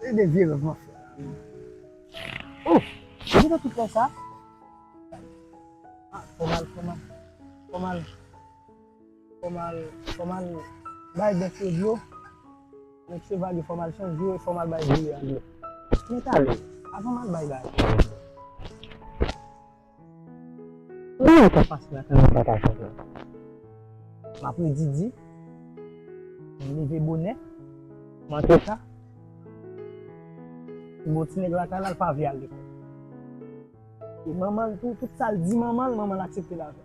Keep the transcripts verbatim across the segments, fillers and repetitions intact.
E de vye rèv m ap fè la. Oh, ki nan tout lè sa? Ah, fò m al, fò m al, fò m al, fò m al, fò m al bay bèf yo dlo. Met cheval yo, fò m al chanje yo, fò m al bay bouyi a dlo. Mèt ale, avan m al bay bagay. Ou wè sa pase la, kan m pa ta chanje. M ap redi di, m leve bonè, m antre ta, m gon ti nèg lakay la, l pa vle al lekòl. E manman l tou, tout sa l di manman l, manman l aksepte l avè l.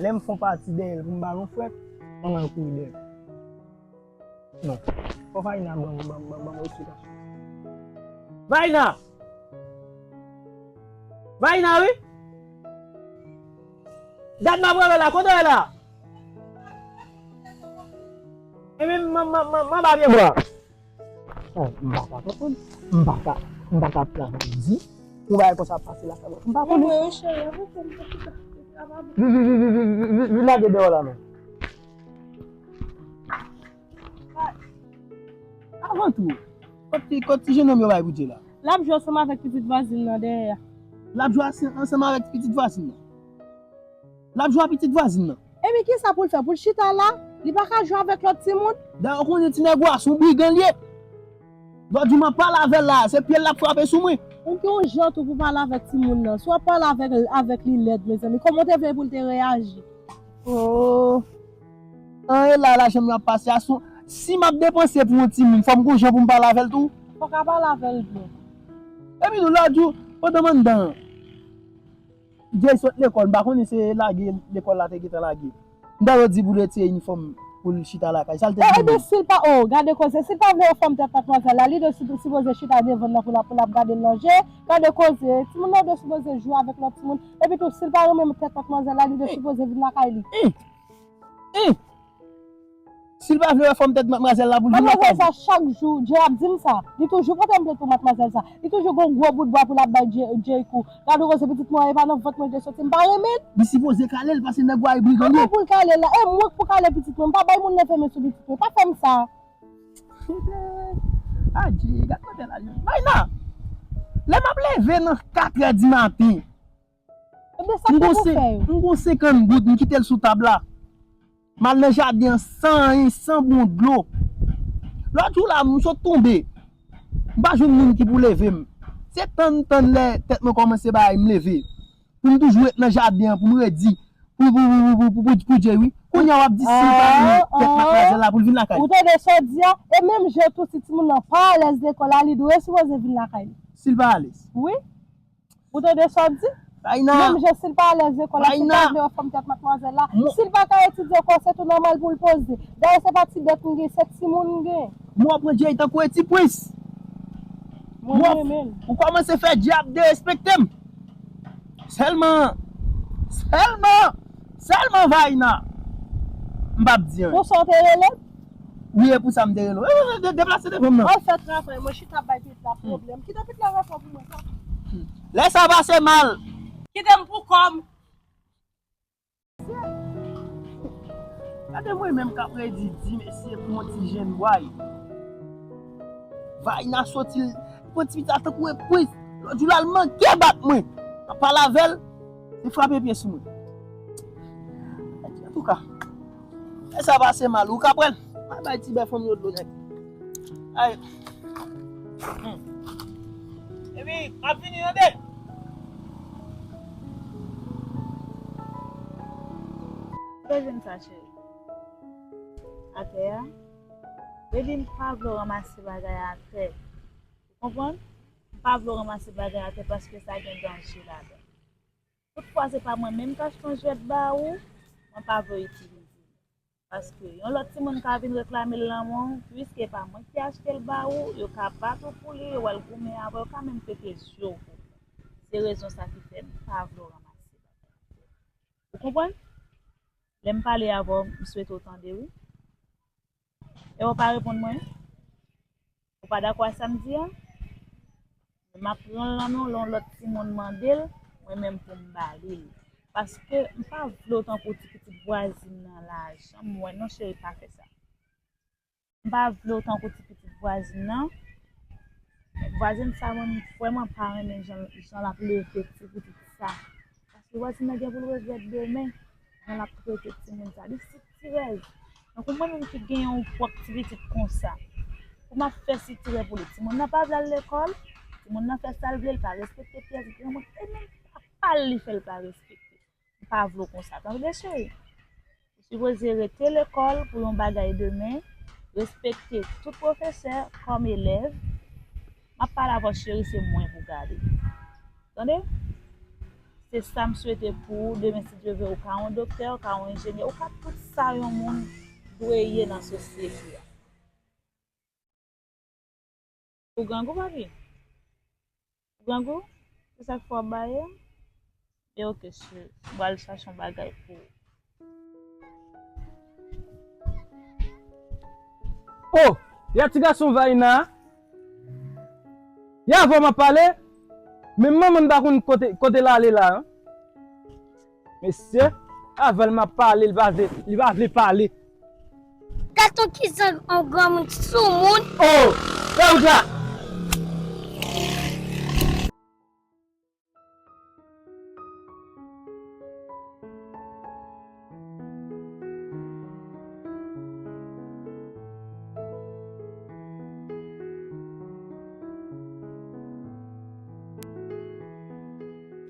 Lè m fè yon pati dèyè l pou m ba l yon frèt, manman l kouri dèyè l. Non. Fò Vaina ban, ban, ban, ban mwen eksplikasyon. Vaina! Vaina, wi! Gad m ap rele la, kote w ye la? Ebyen, m, m, m, m anba pye bwa. Oh, m pa ka konprann. M pa ka, m pa ka pran di pou bagay konsa ap pase lakay mwen. M pa konnen. Mwen, cheri, avè fè m pati ka, ka pa bon. Vin, vin, vin, vin, vin, vin, vin lage deyò la, non. Avan tou, kot ti, kot ti jennonm yo bay pou Dye la? L ap jwe ansanm avèk pitit vwazin nan dèyè a. L ap jwe ansanm avèk pitit vwazin nan? L ap jwe ak pitit vwazin nan? Epi kisa pou l fè? Pou l chita la? Li pa ka jwe avèk lòt timoun? Dayè, ou konnen ti nèg ou a se yon brigan l ye. Lòt jou m ap pale avè l la, se pye l l ap frape sou mwen. Ou gen yon jan tou pou pale avèk timoun nan. Si w ap pale avèk, avèk li lèd, mezanmi, kòman w te vle pou l te reyaji? Oh. An, e la, lajan m yo ap pase a, si m ap depanse pou yon timoun, fò m gon jan pou m pale avè l tou. Fò w ka pale avè l byen. Epi tou, lòt jou, pandan m anndan an, Jay sot lekòl, m pa konnen se lage lekòl la te gentan lage. M ta dwe di pou l retire inifòm pou l chita lakay. Sa l te di? Ebyen, si l pa, oh, gade koze, si l pa vle wè fòm tèt madmwazèl la, li dwe si-, sipoze chita devan l nan pou l ap, pou l ap gade l nan je. Gade koze, timoun nan dwe sipoze jwe avèk lòt timoun. Epi tou, si l pa renmen tèt madmwazèl la, li dwe sipoze vin lakay li. Si l pa vle wè fòm tèt madmwazèl la pou l vin lakay li. Madmwazèl sa, chak jou, Jay ap di m sa. Li toujou pote m plent pou madmwazèl sa. Li toujou gon gwo bout bwa pou l ap bay Jay, Jay kou. Gade koze pitit mwen an, e pa nan vant mwen li te soti, m pa renmen l. Li sipoze kale l, paske nèg ou a e brigan l ye. Kòman pou l kale l la? E mwen k pou kale pitit mwen, m pa bay moun leve men sou pitit mwen. Pa fè m sa. Adje, gad mantèl la. Vaina, lè m ap leve nan katrè di maten, ebyen, sa m pou fè yo? M gon senkant goud, m kite l sou tab la. M al nan jaden an san anyen, san bon dlo. Lòt jou la, m sot tonbe. M pa jwenn moun ki pou leve m. Se tann, tann lè tèt mwen kòmanse bagay, m leve. Pou m toujou ret nan jaden an, pou m redi. Pou, pou, pou Jay, wi. Kounye a w ap di si l pa renmen tèt madmwazèl la pou l vin lakay. Ou tande sa w di a? E menm jan tou, si timoun nan pa alèz lekòl la, li dwe sipoze vin lakay li. Si l pa alèz? Wi. Ou tande sa w di? Vaina. Menm jan si l pa alèz lekòl la, si l pa vle wè fòm tèt madmwazèl la, si l pa ka etidye ankò, se tou nòmal pou l poze. Dayè, se pa ti bèt m gen, se timoun m gen. Mwen pran Jay tankou yon ti prens. Mwen renmen l. Ou kòmanse fè Jay ap derespekte m. Sèlman, sèlman, sèlman Vaina. M p ap di anyen. Pou sa w te rele m? Wi, e pou sa m te rele w. E, e, de-, deplase devan m nan. Al fè travay mwen, chita ap bay pitit la pwoblèm. Kite pitit la repon pou mwen, sa. Lè sa pase mal. Kite m pou kò m. Gade mwen menm k ap redi di mesye pou yon ti jenn bway. Vaina soti, li pran ti pitit la tankou yon prens. Lòt jou la, l manke bat mwen. M ap pale avè l, li frape pye sou mwen. Antouka, lè sa pase mal, ou ka pran l. Al bay ti bèf fanm yo dlo nèt. Ay. Hmm. Epi, m ap vini, tande. Kote w jwenn sa, cheri? Atè a? Baby, m pa vle w ranmase bagay atè. Ou konprann? M pa vle w ranmase bagay atè paske sa gen danje ladan. Toutfwa se pa mwen menm k achte yon jwèt ba ou, mwen pa vle w itilize l. Paske yon lòt timoun ka vin reklame l nan men w, piske e pa mwen ki achte l ba ou, yo ka bat ou pou li, yo wè l goumen avè w, yo ka menm pete zye w pou li. Se rezon sa ki fè m pa vle w ranmase bagay. Ou konprann? Lè m pale avè w, m swete w tande, wi. E w pa reponn mwen? Ou pa dakò ak sa m di a? M ap pran l nan men w, lè yon lòt timoun mande l, mwen menm pou m ba li l. Paske m pa vle w tankou ti pitit vwazin nan la, janm wè non cheri, pa fè sa. M pa vle w tankou ti pitit vwazin nan. Vwazin sa, mwen, m vrèman pa renmen jan, jan l ap leve ti pitit sa. Paske vwazin nan gen pou l regrèt demen, jan l ap trete timoun sa. Li sitirèz. Donk, ou mwen menm ki gen yon pwòp ti pitit konsa, pou m ap fè sitirè pou li. Timoun nan pa vle al lekòl, timoun nan fè sa l vle, l pa respekte pyès granmoun, e menm papa l li fè l pa respekte. M pa vle w konsa, tande, cheri? Ou sipoze rete lekòl pou yon bagay demen, respekte tout pwofesè kòm elèv. M ap pale avè w, cheri, se mwen pou gade. Tande? Se sa m swete pou ou. Demen, si Dye vle, ou ka yon doktè, ou ka yon enjenyè, ou ka tout sa yon moun dwe ye nan sosyete a. Ou grangou, papi? Ou grangou? Se sa k fè w ap baye m? E oke, cheri. M pral chache yon bagay pou ou. Oh! Ya ti gason Vaina. Ya avè w m ap pale. Men manman m pa konn kote, kote l ale la, an. Mesye, avè l m ap pale, li pa vle, li pa vle pale. Gad on kijan on granmoun soumoun. Oh! Fè wout la!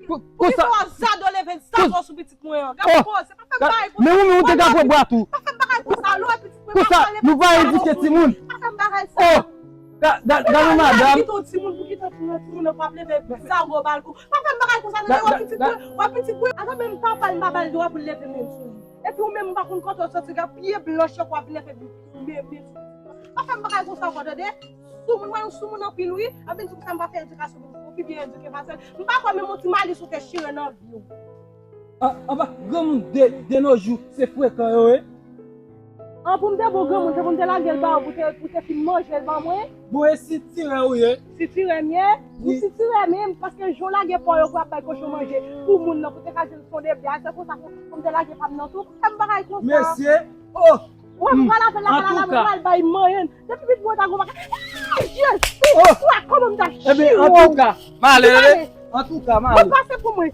Pou, pou ki sa fè w zadole vin zadò sou pitit mwen an? Gad koze, pa fè m bagay konsa. Men ou menm ou te ka pran bwa tou. Pa fè m bagay konsa, lè w wè pitit mwen, pa pale konsa. Nou pa edike timoun. Pa fè m bagay sa. Oh! Gad yon madanm. Kite yon timoun pou kite yon timoun nan pou ap leve zago ba l kou. Pa fè m bagay konsa, nan wè pitit mwen, wè pitit mwen. Avan menm papa l, m pa ba l dwa pou l leve men sou li. Epi ou menm, m pa konn kote w soti, gad pye blanch yo pou ap leve men, men sou pitit mwen. Pa fè m bagay konsa ankò, tande? Soumoun, mwen yon soumoun anpil, wi. Anpil sou sa m pa fè edikasyon pou ou pi byen edike pase l. M pa kwè menm yon ti malis ou te chire nan vi w. An, anba, granmoun de, de nos jours, se frekan yo ye. An, pou m te bon granmoun, se pou m te lage l ba ou, pou te, pou te fin manje l ban mwen. Bon, e sitirè ou ye? Sitirè m ye? Wi. Ou sitirè menm, paske jan w lage pa w yo pou ap bay kochon manje pou moun nan, pou te ka di l se yon debri, se konsa pou, pou m te lage pa m nan tou, pou fè m bagay konsa. Mesye, oh! Wè, m pral avè l lakay la, m pral bay manyen. Depi pitit mwen ta gwo bagay. Ah, Jezi! Oh! Kòman m ta chire w? Ebyen, antouka, m ale, tande? Antouka, m ale. Mwen pase pou mwen.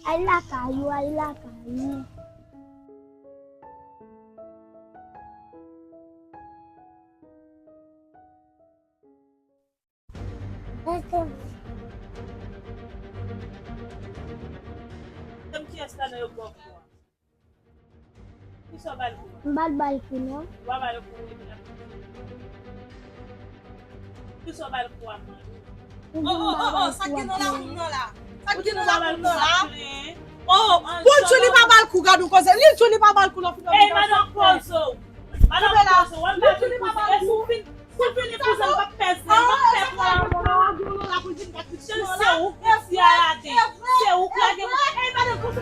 Al lakay ou, al lakay ou. Kiyès ladan yo k ba w kou a? Kisa w ba l kou a? M pa t ba l kou, non. Ou pa ba l kou, epi l ap. Kisa w ba l kou a? Oh, oh, oh, oh, sa k gen nan lakou m nan la? Sa k gen nan lakou m nan la? Oh, pou l di li pa ba l kou, gad yon koze. Li di li pa ba l kou nan final. Ey, madan Kozo. Madan Kozo, wè m pa vin pou sa. E si w fin, si w fini pou sa, m p ap pèse, m p ap pèse. Se ou ki tire a la de. Se ou k lage mwen. Ey, madan Kozo.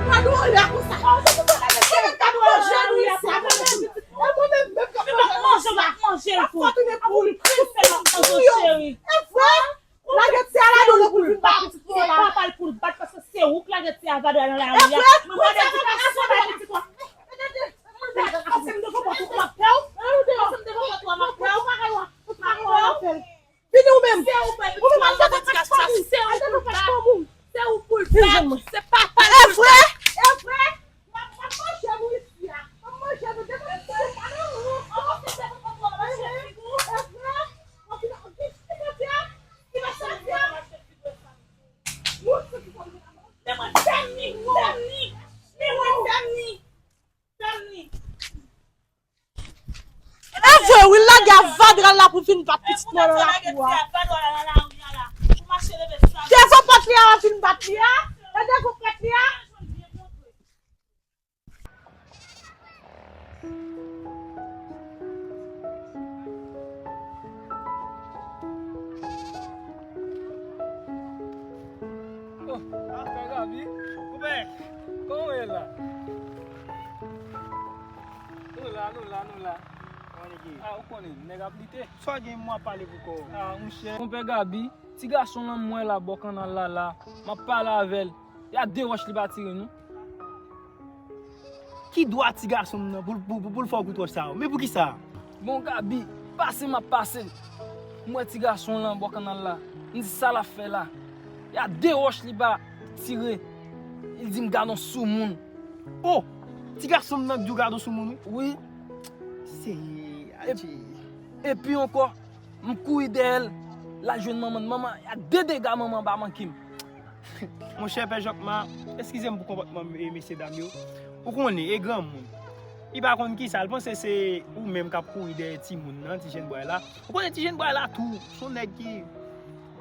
Gad yon lè konsa. Gad yon lè konsa. E mwen menm, menm k ap manje l tou. Manje l tou. Manje l tou, cheri. E vre? Lage ti a ladan l pou l vin bat pitit mwen la. Se papa l pou l bat, paske se ou k lage ti a ladan nan lari a. Mwen mande l pou l pa sot bay pitit mwen. Pase m devan pòt ou. Pral la pou vin bat pitit mwen nan lakou a. Devan pòt li a, w ap vin bat li a. E devan pòt li a. Oh, afè Gaby. Koupe. Kòman w ye la? Nou la, nou la, nou la. Kòman nèg ye? Ah, ou konnen, nèg ap lite. Sa w gen, mwen ap pale pou kò w. Ah, monchè. Konpè Gaby, ti gason lan m wè la bò kannal la la, m ap pale avè l. Y a de wòch li pa tire, non. Ki dwa ti gason m nan pou, pou, pou, pou l fè w kout wòch sa yo? Men poukisa? Bon, Gaby, pase m ap pase. M wè ti gason lan bò kannal la. M di sa l ap fè la. Y a de wòch li pa tire. Li di m gad on soumoun. Oh! Ti gason m nan k di w gad on soumoun, wi. Wi. Seyè, adje. Epi ankò, m kouri dèyè l, l al jwenn manman l. Manman, y a de dega manman pa manke m. Monchè, Pè Jòkma, eskize m pou konpòtman m, e, mesye dam yo. Ou konnen, e granmoun. Li pa konn kisa, l panse se ou menm k ap kouri dèyè timoun nan, ti jenn bway la. Ou konnen ti jenn bway la tou, se yon nèg ki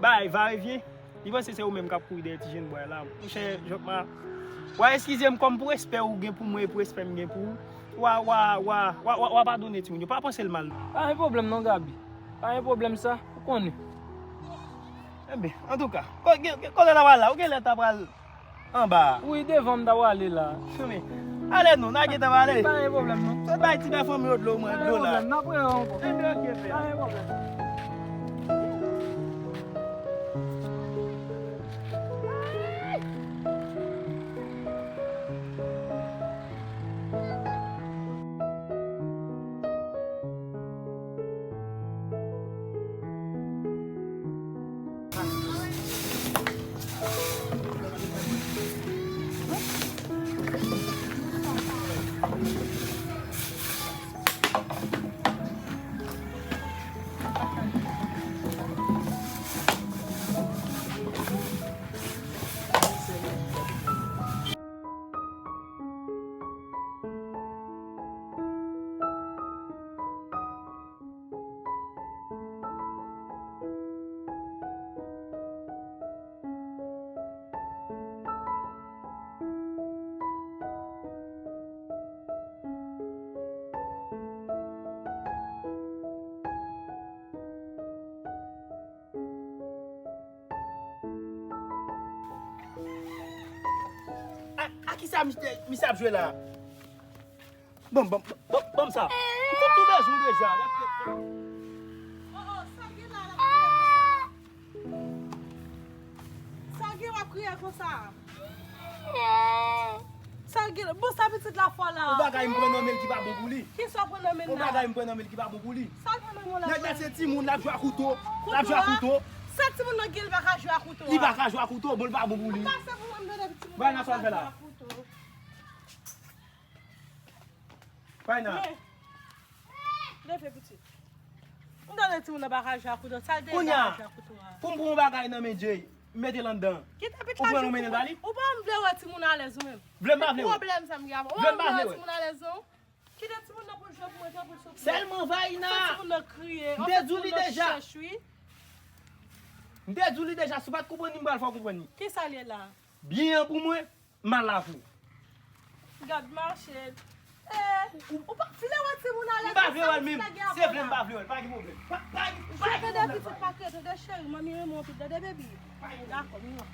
bay va e vyen. Li panse se ou menm k ap kouri dèyè ti jenn bway la. Monchè, Jòkma, w a eskize m kòm pou respè ou gen pou mwen e pou respè m gen pou ou. W a, w a, w a, w a, w a, w a padone timoun yo. Pa panse l mal. Pa gen pwoblèm non, Gaby. Pa gen pwoblèm sa, ou konnen. Enben, antouka, ko-, gen, gen, kote n a pral la? Ou genlè ta pral anba a. Wi, devan m ta prale la. Men, ale non, n a gentan prale. Pa gen pwoblèm non. Sot bay ti bèf fanmi yo dlo, mwen, dlo la. Pa gen pwoblèm, n ap rele ankò. Enben, oke, frè. Pa gen pwoblèm. A, a kisa misye, misye ap jwe la? Bon, bon, bon, bon, bon sa. M konn tou bezwen deja. Oh, oh, sa gen la, la. Sa gen w ap kriye konsa? Sa gen, bon, sa pitit la fò la. Yon bagay m pran nan men l ki pa bon pou li. Kisa w pran nan men l la? Yon bagay m pran nan men l ki pa bon pou li. Sa l pran nan men w la? Nèg la se timoun, l ap jwe ak kouto. L ap jwe ak kouto. Sa timoun nan gen, li pa ka jwe ak kouto a? Li pa ka jwe ak kouto, bon, l pa bon pou li. Pase pou mwen, m tande timoun nan pa ka jwe ak kouto. Fayna. Men, leve pitit. M tande timoun nan pa ka jwe ak kouto. Sa l te pa ka jwe ak kouto a? Pou m pran yon bagay nan men Jay, m mete l anndan. Kite pitit la jwe pou mwen. Ou pa vle wè timoun alèz ou menm? Vle m pa vle wè. Ki pwoblèm sa m gen avè w? Vle m pa vle wè timoun alèz non. Kite timoun nan pou l jwe pou mwen, tanpri souple. Sèlman Fayna. Fè timoun nan kriye. M te di w li deja. M te di w li deja, si w pa t konprann li, m pral fè w konprann li. Kisa l ye la? Byen an pou mwen. M al la pou ou. Gad mache. Eh, ou pa vle wè timoun alèz. M pa vle wè l menm. Se vle m pa vle wè l, pa gen pwoblèm. Pa, pa, pa gen pwoblèm. Tande pitit, pa kriye, tande cheri, manmi renmen w anpil, tande baby. Dakò, m nan.